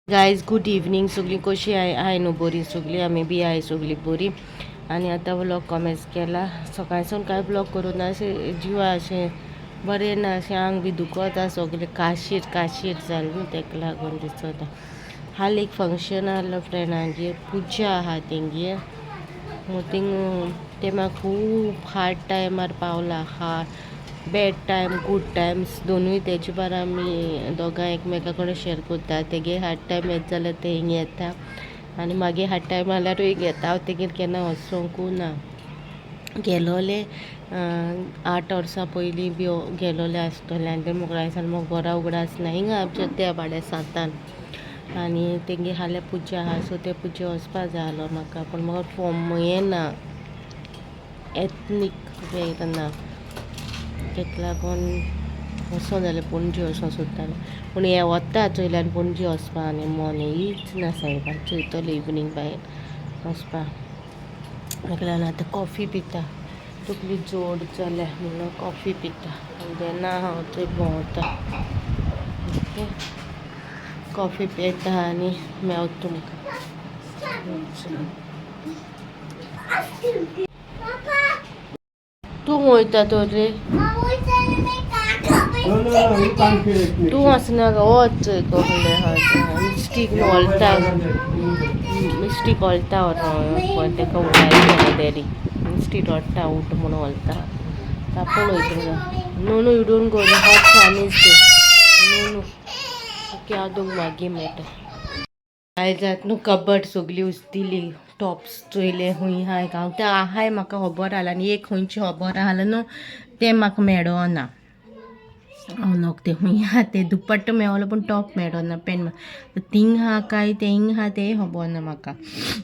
Guys good evening. सगळीं कशी आहाय? आहाय न्हू बरी सगळीं? आमी बी आहाय सगळीं बरी. आनी आतां व्लॉग कमेंस केला. सकाळसून कांय व्लॉग करूं ना. अशें जिवा अशें बरें ना, अशें आंग बी दुखता सगळें, काशीर काशीर जालें न्हू, तेका लागून दिसता. हाल एक फंक्शन आहलो फ्रेंडागेर, पुजा आहा तेंगेर. थिंग ते म्हाका खूब हार्ड टायमार पावला. हा बॅड टायम गूड टायम्स दोनूय तेजे बारा आमी दोगांय एकमेका कडेन शेअर करता. तेगे हार्ड टायम येत जाल्यार ते हिंग येता आनी मागीर हार्ड टायम जाल्यारूय हिंग येता. हांव तेगेर केन्ना वचोंकू ना. गेलोले 8 वर्सां पयलीं बी गेलोले आसतले आनी ते म्हाका दिसना, म्हाका बरो उगडास ना. हिंगा आमच्या त्या वाड्यार सातान आनी तेंगे हाल्या पुजा आहा, सो ते पुजे वचपा जाय आहलो म्हाका, पूण म्हाका फॉर्म हें ना, एथनीक हें ना, तेका लागून वचों जाल्यार पणजे वचों सोदतालें. पूण हें वता चोयल्यार पणजे वचपा आनी मन हीच ना सायबा. चोयतलें इवनींग भायर वचपा. ताका लागून आतां कॉफी पिता, तकली जोड जाल्या म्हणून कॉफी पिता आनी तेन्ना हांव थंय भोंवता. ओके, कॉफी पिता आनी मेवता तुमकां. तूं वयता तर रे? No, no, no, you can't feel it. तूं वचनाका, वच चोय कसलें आहा तें. मिस्टीक वोलता, मिस्टीक वोलता पळय, तेका उठायता डॅडी. मिस्टी रडटा, उठ म्हणून वोलता. आपूण वयतलो. No no, you don't go, hot sun is. No no. Okay, हांव तुमकां मागीर मेळटा. आयज जात न्हू कबड सगली उस्तिली, टॉप्स चोयले खूंय आहाय गांवता आहाय म्हाका खबर आसलें आनी एक खंयची खबर आसलें न्हू तें म्हाका मेळना. हांव नोक तें खूंय आहा तें. दुपट्टो मेवलो पूण टॉप मेळना, पेंट थिंग आहा काय तें आहा तें खबर ना म्हाका.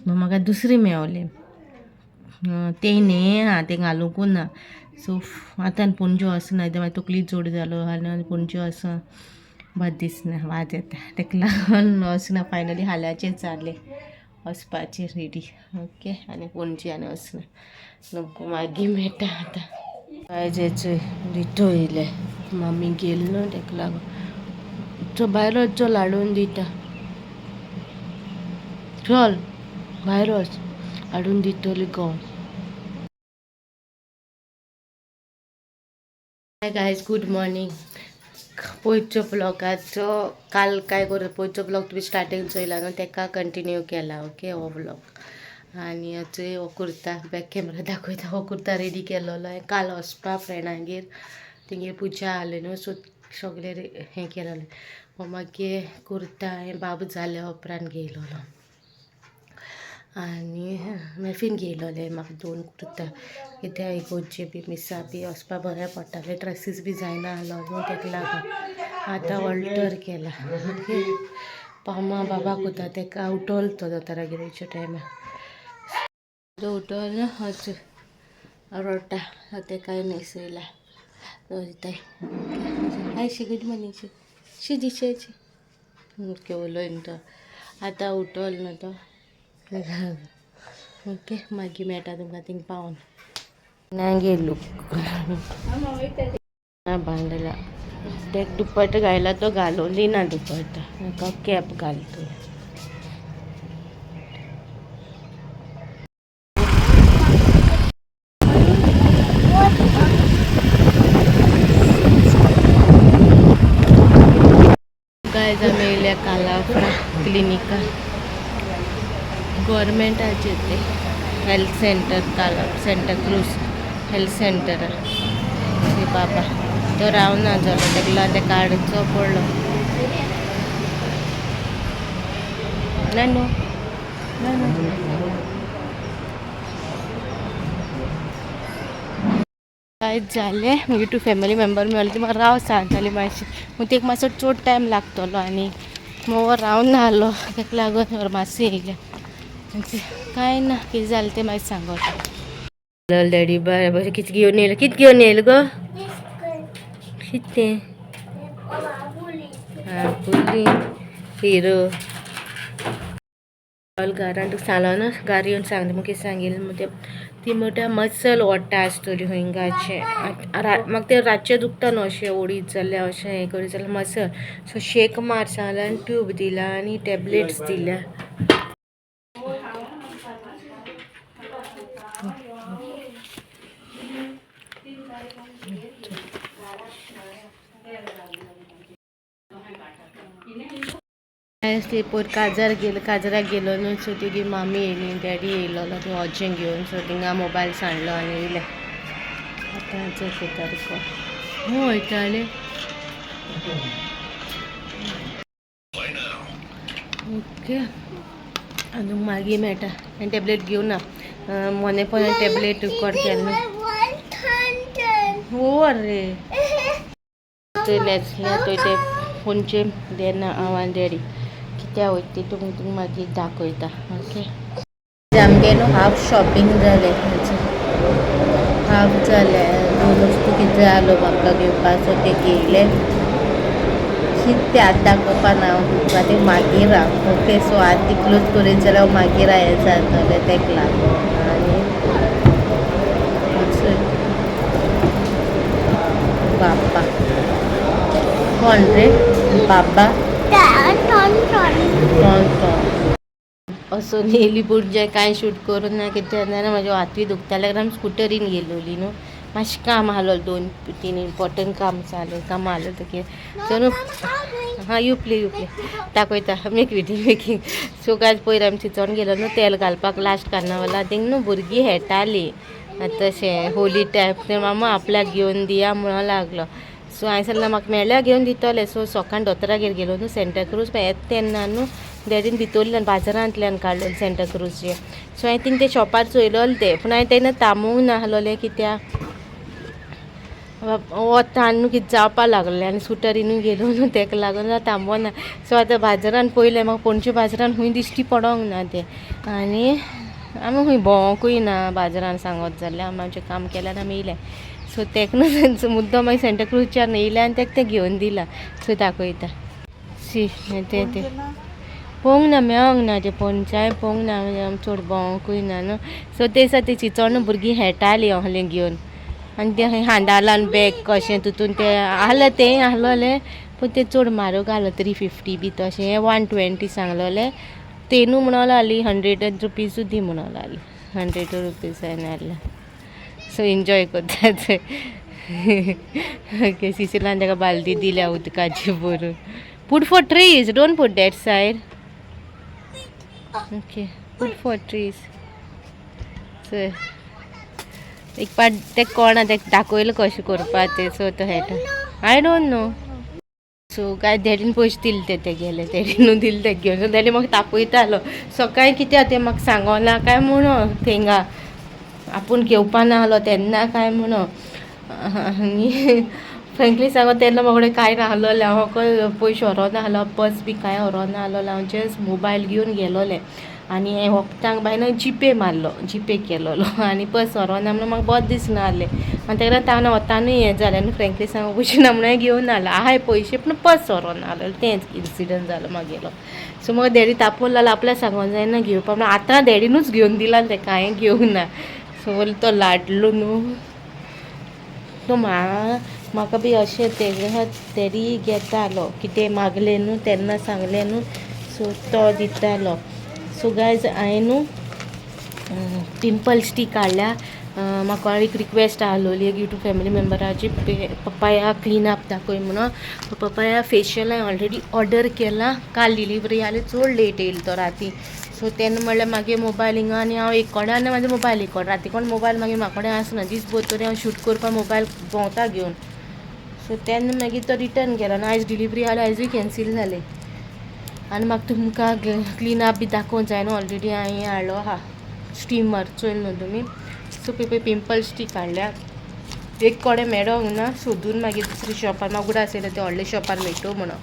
म्हाका दुसरी मेवलें तें न्ही आहा, तें घालुंकूच ना. सो आतां पणजे वचना, मागीर तकली जोड जालो आनी पणजे वचोन बरें दिसना, वाज येता, तेका लागून वचना. फायनली हाल्याचें जालें वचपाचें रेडी. ओके, आनी पणजे आनी वचना, तुमकां मागीर मेळटा. आतां आयज दितो येयलें, मम्मी गेल न्हू तेका लागून. चल भायर वच, चल हाडून दिता, चल भायर वच, हाडून दितली गो. Hi guys, good morning. पयरचो व्लॉगाचो काल काय करूं, पयरचो व्लॉग तुमी स्टार्टींग चोयला न्हू, तेका कंटिन्यू केला. ओके, हो व्लॉग आनी चोय हो कुर्ता, बॅक कॅमेरा दाखयता. हो कुर्ता रेडी केलोलो हांवें काल वचपा फ्रेंडागेर, तेंगेर पुजा आहली न्हू, सो सगळें हें केलेलें. हो मागीर कुर्ता हांवें बाबू जाल्या उपरांत घेयलोलो आनी मेफीन घेयलोलें म्हाका दोन कुर्ता, कित्याक इगोर्जे बी मिसा बी वचपा बरें पडटालें, ड्रेसीस बी जायना आहलो न्हू, तेका लागून आतां ऑल्टर केला. ओके, पामा बाबा कोता, तेका उठोल तो दोतोरागेर वयच्या टायमार तो उठोल हच रडटा, तेकाय न्हेसयला दवरताय. हाय शी, गुड मॉर्निंग शी, शी दिशेची. ओके, उलोयन तो आतां उठोल न्हू तो. ओके, मागीर मेळटा तुमकां थिंग पावोन. ना गेलो बांदला ते दुपट्टा घायला, तो घालून दिना दुपट्टा, ताका कॅप घालतो. गायज, आमी येयल्या कालाफडा क्लिनिका, गव्हर्मेंटाचें तें हेल्थ सेंटर, काला सेंटाक्रूज हेल्थ सेंटर. बाबा तो रावना जालो, तेका लागून तेका काडचो पडलो. ना न्हू ना न्हू. काय जालें, मागीर टू फॅमिली मेंबर मेळ्ळो, ती म्हाका राव सांगताली मातशी, पूण तेका मातसो चड टायम लागतलो आनी मोवर रावन आहलो, तेका लागून मातशें येयलें. कांय ना, कितें जालें तें मागीर सांगता. डॅडी बरें बरें. कितें घेवन येयलें, कितें घेवन येयलें गो? कितें तें? आं, पुली हिरो. घरान तुका सांगलो न्हू, घरा येवन सांगता म्हाका कितें सांगिल्लें म्हण. ती म्हणटा मसल ओडटा आसतली हिंगाचें. म्हाका तें रातचें दुखता न्हू अशें ओडीत जाल्यार, अशें हें करीत जाल्यार मसल. सो शेक मार सांगला आनी ट्यूब दिला आनी टॅबलेट्स दिल्या. ते पयर काजार गेलो, काजराक गेलो न्हू, सो तेगी मामी येयली, डॅडी येयलो ते ओजें घेवन. सो थिंगा मोबायल सांडलो आनी येयले. आतां चोयता खंय वयताले. ओके, आनी मागीर मेळटा. आनी टॅबलेट घेवना, मोनेपणान टॅबलेट रिकॉर्ड केला. हो रे, थंय नेचले थंय ते फोनचे देना हांव आनी डॅडी कित्याक वयता ती तुमकां मागीर दाखयता. ओके, आमगे न्हू हाफ शॉपिंग जालें, हाफ जालें. दोन वस्तू कितें जाय म्हाका घेवपाक, सो ते घेयले. कितें आतां दाखोवपा ना हांव तुमकां, तें मागीर हांव. ओके, सो आतां तितलोच करीत जाल्यार हांव मागीर हें जातलें तेका लागून. आनी बाप्पा कोण रे? बाबा टॉन टॉन असो नेली पूण कांय शूट करूं ना. कित्याक जाणा, म्हाज्यो हातूय दुखताले कारण आमी स्कुटरीन गेलोली न्हू. मातशें काम आहलो, 2-3 इम्पोर्टंट काम जालें, काम आहलो तुगे. सो न्हू, हां, you play, you play, दाखयता. Make video making. So guys, पयर आमी चिंचोण गेलो न्हू तेल घालपाक लास्ट कार्नावाला, थिंग न्हू भुरगीं खेळटालीं तशें होली टायप. ते मामा आपल्याक घेवन दिया म्हणून लागलो. सो हांवें सांगलें म्हाका मेळ्ळ्यार घेवन दितलें. सो सकाळ दोतोरागेर गेलो न्हू सेंटाक्रूज, येता तेन्ना न्हू डॅडीन भितरल्यान बाजारांतल्यान काडलो सेंटाक्रूजचे. सो हांवें थिंग ते शॉपार चोयलोलें तें, पूण हांवें तेन्ना तामूंक नाहलोलें कित्याक वतान न्हू कितें जावपा लागलें आनी स्कुटरीनूय गेलो न्हू, तेका लागून थांबो ना. सो आतां बाजारान पयलें, म्हाका पणजे बाजारान खूंय दिश्टी पडोंक ना तें. आनी आमी खूंय भोंवकूय ना बाजारान सांगत जाल्यार, आमी आमचें काम केलें आनी आमी येयले. सो तेका न्हू मुद्दम मागीर सेंटाक्रूजच्यान येयलें आनी तेका तें घेवन दिलां. सो दाखयता सी तें तें पळोवंक ना, मेळोंक ना तें पोंचाय पळोवंक ना, आमी चड भोंवकूय ना न्हू. सो ते दिसा ती चिंचोण भुरगीं खेळटालीं आहलें घेवन आनी तें हांडालान बॅग कशें तितून तें आहलें, तें आहलोलें, पूण तें चड म्हारग आहलो, 350 बी तशें. 120 सांगलोलें तेनू म्हणून लागली, 100 रुपीजू दी म्हणून लागली. 100 रुपीज हांवें हाडलें. सो एन्जॉय करता थंय. ओके, सिसिलान ताका बालदी दिल्या उदकाची भरून. Put for trees, don't put that side. Okay, put for trees. चल, एक पाट ते कोणा ते दाखयलें कशें करपा तें. सो तो खेळटा. I don't know. So काय डॅडीन पयशे दिले ते, ते गेले डॅडीनू दिले ते घेवन. सो डॅडी म्हाका तापयतालो सकाळीं, कित्याक तें म्हाका सांगोना काय म्हणून, थिंगा आपूण घेवपा नाहलो तेन्ना काय म्हणून. आनी फ्रेंकली सांगो, तेन्ना म्हाका कांय नाहलोलें, हांव पयशे व्हरोन नाहलो, पर्स बी कांय व्हरोन नाहलोलें. हांव जस्ट मोबायल घेवन गेलोलें आनी वखदांक बायन जीपे मारलो, जीपे केलोलो आनी पर्स व्हरोना म्हणून म्हाका बरें दिसना जालें. आनी तेका लागून वतानूय हें जालें आनी फ्रेंकली सांगू, पयशे ना म्हणून घेवन आलो, आहाय पयशे पूण पर्स व्हरोन आसलेलें. तेंच इन्सिडंट जालो मागेलो. सो म्हाका डॅडी तापोवन लागलो, आपल्याक सांगोन जायना घेवपा म्हणून. आतां डॅडीनूच घेवन दिला तेका, हांवें घेवंक ना. सो तो लाडलो न्हू तो म्हाका बी अशें तेजे डॅडी घेतालो, कितें मागलें न्हू तेन्ना सांगलें न्हू, सो तो दितालो. सो गायज, हांवें न्हू पिंपल स्टीक हाडल्या. म्हाका एक रिक्वेस्ट आहलोली एक यूट्यूब फॅमिली मेंबराची, पपाया क्लीन अप दाखय म्हणून. पपाया फेशियल हांवें ऑलरेडी ऑर्डर केला, काल डिलिवरी आली, चड लेट येयलो तो राती. सो तेन्ना म्हणल्यार मागीर मोबायल हिंगा आनी हांव एक कडेन आनी म्हाजो मोबायल एक कडेन, राती कोण मोबायल मागीर म्हाका कडेन आसना, दीसभर तरी हांव शूट करपाक मोबायल भोंवता घेवन. सो तेन्ना मागीर तो रिटर्न केलो आनी आयज डिलिवरी आली, आयजूय कॅन्सील जालें. आनी म्हाका तुमकां क्लीन अप बी दाखोवंक जाय न्हू, ऑलरेडी हांवें हाडलो आहा स्टिमर, चोयल न्हू तुमी. सो पळय, पिंपल स्टीक हाडल्या, एक कडेन मेळोंक ना, सोदून मागीर दुसऱ्या शॉपार, म्हाका उगडास येयलो ते व्हडल्या शॉपार मेळटो म्हणून.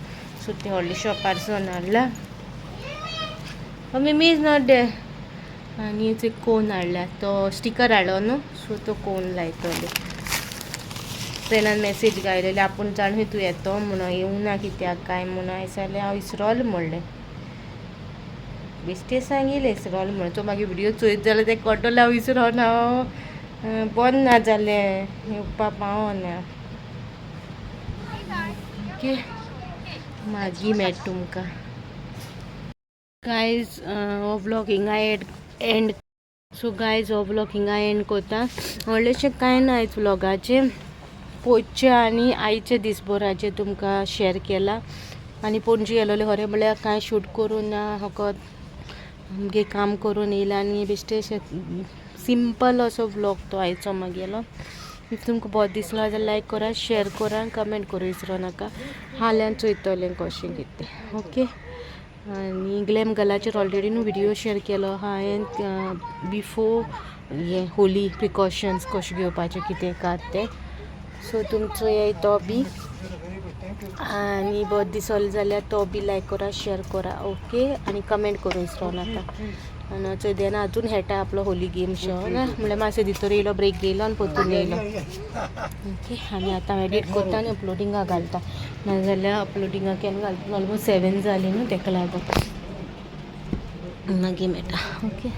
सो ते व्हडल्या शॉपार सून हाडला. Mummy is not there. आनी एक कोन हाडल्या, तो स्टिकर हाडलो न्हू, सो तो कोन लायतले. फ्रेंडान मॅसेज घायलेले, आपूण जाण तूं येतो म्हणून, येवना कित्याक काय म्हणून. हांवें सांगलें हांव विसरोलें म्हणलें. बेश्टे सांगिल्लें इसरोल म्हणून. तो मागीर व्हिडियो चोयत जाल्यार तें कळटलें हांव इसरोन हांव बंद ना जालें, येवपा पावना. ओके, मागीर मेळटा तुमकां गायज. हो व्लॉग हिंगा एड एंड. सो गायज, हो व्लॉग हिंगा एंड करता. व्हडलेशें कांय ना आयज व्लॉगाचें. पोयचे आनी आयचे दिसभराचें तुमकां शेअर केला. आनी पणजे गेलोलें खरें म्हळ्यार कांय शूट करूं ना, फकत आमगे काम करून येयला आनी बेश्टें सिंपल असो व्लॉग तो आयचो मागेलो. If तुमकां बरो दिसलो जाल्यार लायक करा, शेअर करा, कमेंट करूं विसरो नाका. हाल्यान चोयतलें कशें कितें. ओके, आनी ग्लॅम गलाचेर ऑलरेडी न्हू व्हिडियो शेअर केलो हांवें बिफोर हें होली प्रिकॉशन्स कशें घेवपाचें कितें कात तें. सो तुमचो चोयाय तो बी आनी बरो दिसलो जाल्यार तो बी लायक करा, शेअर करा. ओके, आनी कमेंट करूं विसरो नाका. आनी चोय देना अजून खेळटा आपलो होली गेम शो ना, म्हणल्यार मातसो भितर येयलो, ब्रेक घेयलो आनी परतून येयलो. ओके, आनी आतां हांव एडिट करता आनी अपलोडिंगाक घालता, नाजाल्यार अपलोडिंगाक केन्ना घालता. ऑलमोस्ट 7 जालीं न्हू, तेका लागून. मागीर मेळटा. ओके.